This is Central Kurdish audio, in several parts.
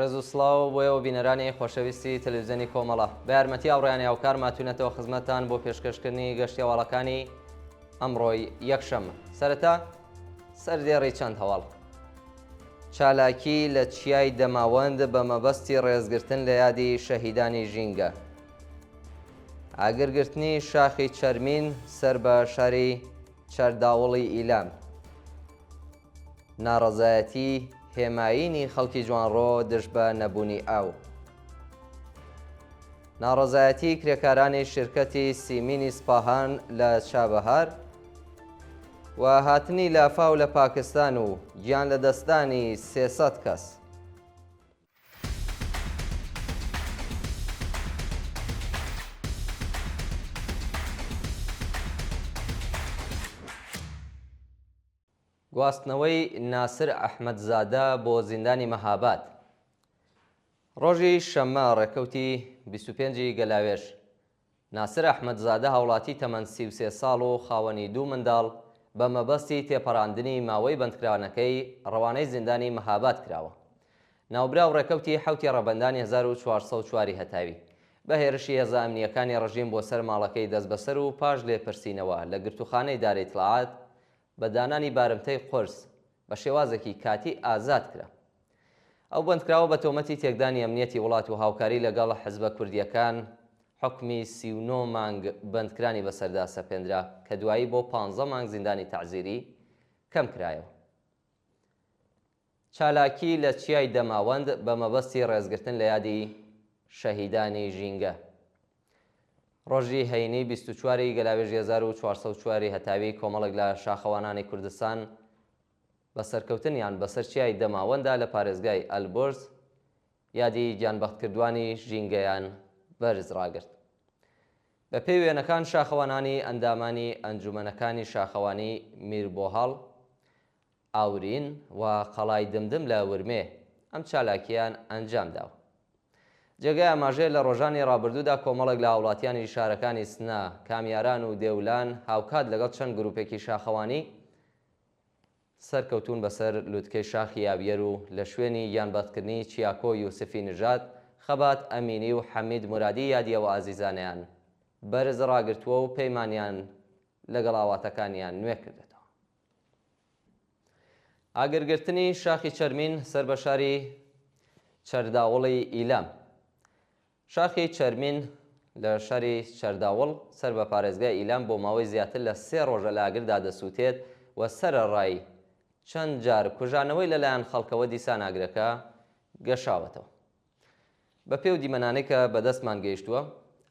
ڕێز و سڵاو بۆ ئێوە بینەرانی خۆشەویستی تەلەڤیزیۆنی کۆمەڵە. بە یارمەتی هاوڕێیانی هاوکار ماتوونەتەوە خزمەتتان بۆ پێشکەشکردنی گەشتی هەواڵەکانی ئەمڕۆی یەکشەممە. سەرەتا سەردێڕی چەند هەواڵ. چالاکی لە چیای دەماوەند بە مەبەستی ڕێزگرتن لە یادی شەهیدانی ژینگە. ئاگرگرتنی شاخی چەرمین سەر بە شاری چەرداوڵی ئیلام. ناڕەزایەتی هێمایینی خەڵکی جوانڕۆ دژ بە نەبوونی ئاو. ناڕەزایەتی کرێکارانی شیرکەتی سیمینی سپاهان لە چابەهار و هاتنی لافاو لە پاکستان و گیان لەدەستدانی 300 کەس. گواستنەوەی ناسر ئەحمەدزادە بۆ زیندانی مەهاباد ڕۆژی شەممە ڕێکەوتی 25 ی گەلاوێژ، ناسر ئەحمەدزادە هاوڵاتی تەمەن 33 ساڵ و خاوەنی دوو منداڵ بە مەبەستی تێپەڕاندنی ماوەی بەندکرانەکەی ڕەوانەی زیندانی مەهاباد کراوە. ناوبراو ڕێکەوتی حەوتی ڕەبەندانی 1404 ی هەتاوی بە هێرشی هێزە ئەمنییەکانی ڕژیم بۆ سەر ماڵەکەی دەستبەسەر و پاش لێپرسینەوە لە گرتووخانەی دارەی ئیتڵاعات بە دانانی بارمتەی قورس بە شێوازێکی کاتی ئازاد کرا. ئەو بەندکراوە بە تۆمەتی تێکدانی ئەمنیەتی وڵات و هاوکاری لەگەڵ حزبە کوردییەکان حوکمی 39 مانگ بەندکرانی بەسەردا سەپێندرا کە دوایی بۆ پانزە مانگ زیندانی تەعزیری کەم کرایەوە. چالاکی لە چیای دەماوەند بە مەبەستی ڕێزگرتن لە یادی شەهیدانی ژینگە. ڕۆژی هەینی 24 ی گەلاوێژی 1404 ی هەتاوی کۆمەڵێک لە شاخەوانانی کوردستان بە سەرکەوتنیان بەسەر چیای دەماوەندا لە پارێزگای ئەلبورز یادی گیانبەختکردوانی ژینگەیان بەرز ڕاگرت. بە پێی وێنەکان شاخەوانانی ئەندامانی ئەنجومەنەکانی شاخەوانی میربۆهاڵ، ئاورین و قەڵای دمدم لە ورمێ ئەم چالاکییەیان ئەنجام داوە. جێگای ئاماژەیە لە ڕۆژانی ڕابردوودا کۆمەڵێک لە هاوڵاتیانی شارەکانی سنە، کامیاران و دێولان هاوکات لەگەڵ چەند گروپێکی شاخەوانی سەرکەوتوون بەسەر لوتکەی شاخی یاویەر و لە شوێنی گیانبەختکردنی چیاکۆ یوسفی نژاد، خەبات ئەمینی و حەمید مورادی یادی ئەو ئازیزانەیان بەرز ڕاگرتووە و پەیمانیان لەگەڵ ئاواتەکانیان نوێ کردۆتەوە. ئاگرگرتنی شاخی چەرمین سەر بە شاری چەرداوڵی ئیلام. شاخی چەرمین لە شاری چەرداوڵ سەر بە پارێزگای ئیلام بۆ ماوەی زیاتر لە سێ ڕۆژە لە ئاگردا دەسووتێت و سەرەڕای چەند جار کوژانەوەی لەلایەن خەڵکەوە دیسان ئاگرەکە گەشاوەتەوە. بە پێی ئەو دیمەنانەی کە بە دەستمان گەیشتووە،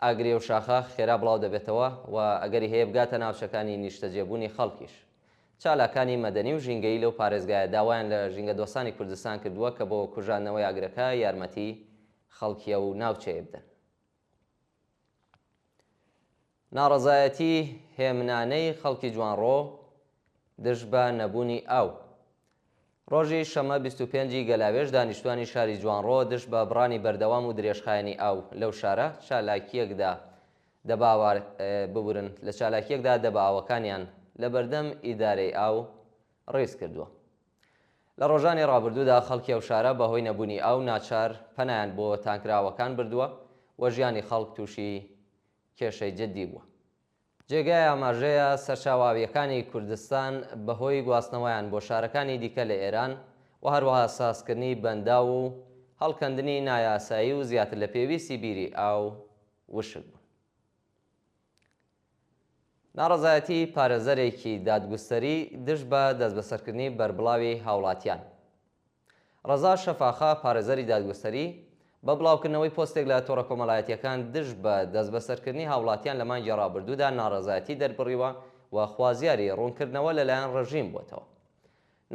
ئاگری ئەو شاخە خێرا بڵاو دەبێتەوە و ئەگەری هەیە بگاتە ناوچەکانی نیشتەجێبوونی خەڵکیش. چالاکانی مەدەنی و ژینگەیی لەو پارێزگایە داوایان لە ژینگەدۆستانی کوردستان کردووە کە بۆ کوژاندنەوەی ئاگرەکە یارمەتی خەڵکی ئەو ناوچەیە بدەن. ناڕەزایەتی هێمنانەی خەڵکی جوانڕۆ دژ بە نەبوونی ئاو. ڕۆژی شەممە 25 ی گەلاوێژ دانیشتوانی شاری جوانڕۆ دژ بە بڕانی بەردەوام و درێژخایەنی ئاو لەو شارە چالاکییەکدا دەبا ببورن لە چالاکییەکدا دەبا ئاوەکانیان لەبەردەم ئیدارەی ئاو ڕیز کردووە. لە ڕۆژانی ڕابردوودا خەڵکی ئەو شارە بەهۆی نەبوونی ئاو ناچار پەنایان بۆ تانکراوەکان بردووە و ژیانی خەڵک تووشی کێشەی جددی بووە. جێگای ئاماژەیە سەرچاوە ئاوییەکانی کوردستان بەهۆی گواستنەوەیان بۆ شارەکانی دیکە لە ئێران و هەروەها سازکردنی بەنداو و هەڵکەندنی نایاسایی و زیاتر لە پێویستی بیری ئاو وشک بوون. ناڕەزایەتی پارێزەرێکی دادگوستەری دژ بە دەستبەسەرکردنی بەربڵاوی هاوڵاتیان. ڕەزا شەفاخا پارێزەری دادگوستەری، بە بڵاوکردنەوەی پۆستێک لە تۆڕە کۆمەڵایەتییەکان دژ بە دەستبەسەرکردنی هاوڵاتیان لە مانگی ڕابردوودا ناڕەزایەتی دەربڕیوە و خوازیاری ڕوونکردنەوە لەلایەن ڕژیم بووەتەوە.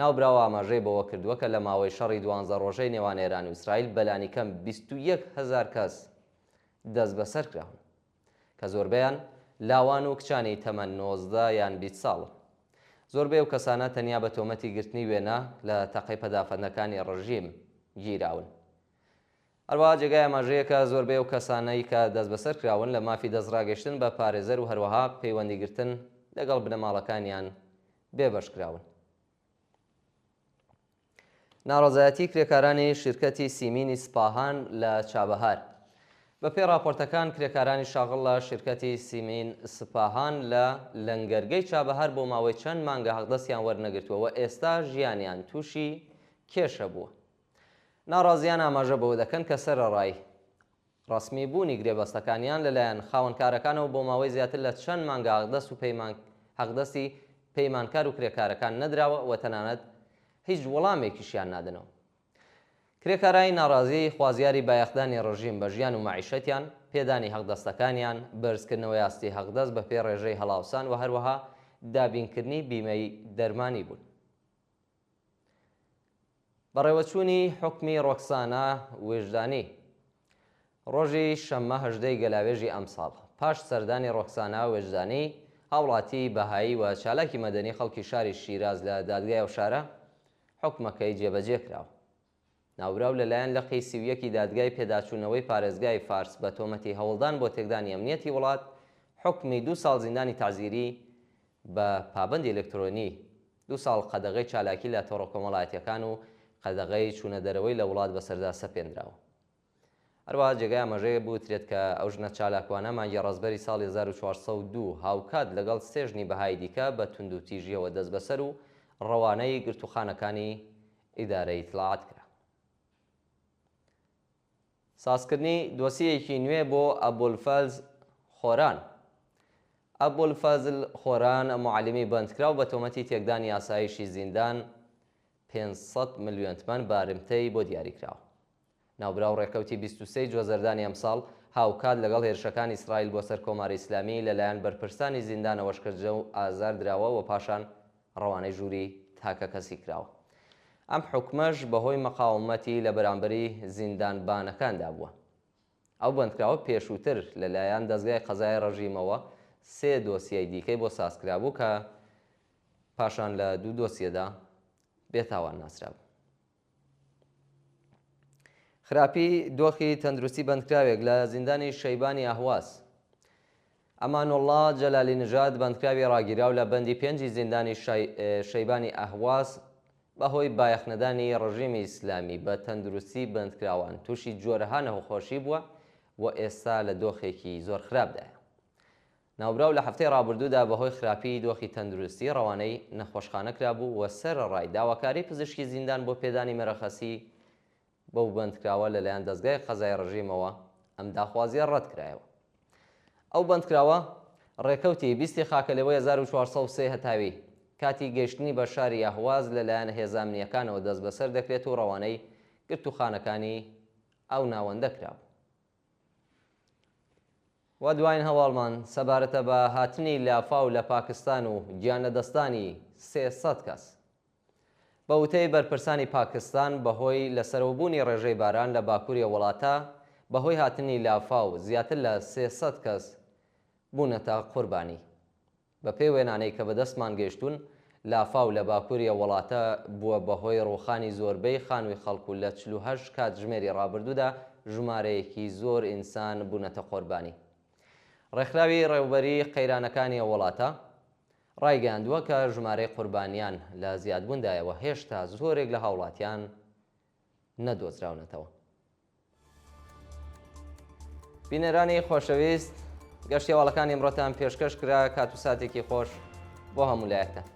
ناوبراو ئاماژەی بەوە کردووە کە لە ماوەی شەڕی دوانزە ڕۆژەی نێوان ئێران و ئیسرائیل بەلانیکەم 21,000 کەس دەستبەسەرکراون. کە زۆربەیان لاوان و کچانی تەمەن 19 یان 20 ساڵن. زۆربەی ئەو کەسانە تەنیا بە تۆمەتی گرتنی وێنە لە تەقەی پەدافەندەکانی ڕژیم گیراون. هەروەها جێگای ئاماژەیە کە زۆربەی ئەو کەسانەی کە دەستبەسەر کراون لە مافی دەستڕاگەیشتن بە پارێزەر و هەروەها پەیوەندیگرتن لەگەڵ بنەماڵەکانیان بێبەش کراون. ناڕەزایەتی کرێکارانی شیرکەتی سیمینی سپاهان لە چابەهار. بەپێی ڕاپۆرتەکان کرێکارانی شاغڵ لە شیرکەتی سیمین سپاهان لە لەنگەرگەی چابەهار بۆ ماوەی چەند مانگە حەقدەستیان وەرنەگرتووە و ئێستا ژیانیان تووشی کێشە بووە. ناڕازیان ئاماژە بەوە دەکەن کە سەرەڕای ڕەسمی بوونی گرێبەستەکانیان لەلایەن خاوەنکارەکانەوە بۆ ماوەی زیاتر لە چەند مانگە حەقدەست و پەیمان حەقدەستی پەیمانکار و کرێکارەکان نەدراوە و تەنانەت هیچ وەڵامێکیشیان نادەنەوە. کرێکارانی ناڕازی خوازیاری بایەخدانی ڕژیم بە ژیان و مەعیشەتیان، پێدانی حەقدەستەکانیان، بەرزکردنەوەی ئاستی حەقدەست بەپێی ڕێژەی هەڵاوسان و هەروەها دابینکردنی بیمەی دەرمانی بوون. بەڕێوەچوونی حوکمی ڕۆکسانا ویژدانی ڕۆژی شەممە 18 ی گەلاوێژی ئەمساڵ، پاش سەردانی ڕۆکسانا وێجدانی، هاوڵاتیی بەهایی و چالاکی مەدەنی خەڵکی شاری شیراز لە دادگای ئەو شارە، حوکمەکەی جێبەجێ کراوە. ناوبراو لەلایەن لقی 31 ی دادگای پێداچوونەوەی پارێزگای فارس بە تۆمەتی هەوڵدان بۆ تێکدانی ئەمنیەتی وڵات، حوکمی دوو ساڵ زیندانی تەعزیری بە پابەندی ئەلکترۆنی، دوو ساڵ قەدەغەی چالاکی لە تۆڕە کۆمەڵایەتییەکان و قەدەغەی چوونەدەرەوەی لە وڵات بەسەردا سەپێندراوە. هەروەها جێگای ئاماژەیە بوترێت کە ئەو ژنە چالاکوانە مانگی ڕەزبەری ساڵی 1402 هاوکات لەگەڵ سێ ژنی بەهایی دیکە بە توندوتیژییەوە دەستبەسەر و ڕەوانەی گرتووخانەکانی ئیدارەی ئیتڵاعات کرا. سازکردنی دۆسیەیەکی نوێ بۆ ئەبولفەز خۆران. ئەبولفەزل خۆران موعەلیمی بەندکراو بە تۆمەتی تێکدانی ئاسایشی زیندان 500 ملیۆن تمەن بارمتەی بۆ دیاریکراوە. ناوبراو ڕێکەوتی 23 ی جۆزەردانی ئەمساڵ هاوکات لەگەڵ هێرشەکانی ئیسرائیل بۆ سەر کۆماری ئیسلامی لەلایەن بەرپرسانی زیندانەوە شکەنجە و ئازار دراوە و پاشان ڕەوانەی ژووری تاکەکەسی کراوە. ئەم حوکمەش بەهۆی مەقاومەتی لە بەرامبەری زیندانبانەکاندا بووە. ئەو بەندکراوە پێشووتر لەلایەن دەزگای قەزای ڕژیمەوە سێ دۆسیەی دیکەی بۆ سازکرابوو کە پاشان لە دوو دۆسیەدا بێتاوان ناسرابوو. خراپی دۆخی تەندروستی بەندکراوێک لە زیندانی شەیبانی ئەهواز. ئەمانوڵڵا جەلالی نژاد بەندکراوی ڕاگیراو لە بەندی پێنجی زیندانی شەیبانی ئەهواز بەهۆی بایەخنەدانی ڕژیمی ئیسلامی بە تەندروستی بەندکراوان تووشی جۆرەها نەخۆشی بووە و ئێستا لە دۆخێکی زۆر خراپدایە. ناوبراو لە هەفتەی ڕابردوودا بەهۆی خراپیی دۆخی تەندروستی ڕەوانەی نەخۆشخانە کرابوو و سەرەڕای داواکاریی پزیشکی زیندان بۆ پێدانی مەرەخەسی بەو بەندکراوە لەلایەن دەزگای قەزای ڕژیمەوە ئەم داخوازییە ڕەتکرایەوە. ئەو بەندکراوە ڕێکەوتی 20 ی خاکەلێوەی 1403 هەتاوی کاتی گەیشتنی بە شاری ئەهواز لەلایەن هێزە ئەمنییەکانەوە دەستبەسەر دەکرێت و ڕەوانەی گرتووخانەکانی ئەو ناوەندە کرابوو. و دواین هەواڵمان سەبارەتە بە هاتنی لافاو لە پاکستان و گیانلەدەستدانی 300 کەس. بە وتەی بەرپرسانی پاکستان بەهۆی لەسەرەوەبوونی ڕێژەی باران لە باکووری ئەو وڵاتە بەهۆی هاتنی لافاو زیاتر لە 300 کەس بوونەتە قوربانی. بەپێی وێنانەی کە بەدەستمان گەیشتوون، لافاو لە باکووری ئەو وڵاتە بووە بەهۆی ڕووخانی زۆربەی خانووی خەڵک و لە 48 کاتژمێری ڕابردوودا ژمارەیەکی زۆر ئینسان بوونەتە قۆربانی. ڕێکخراوی ڕێوبەریی قەیرانەکانی ئەو وڵاتە ڕایگەیاندووە کە ژمارەی قوربانیان لە زیادبووندایە و هێشتا زۆرێک لە هاوڵاتیان نەدۆزراونەتەوە. بینەرانی خۆشەویست گەشتی هەواڵەکانی ئەمڕۆتان پێشکەش کرا کات و ساتێکی خۆش بۆ هەموو لایەکتان.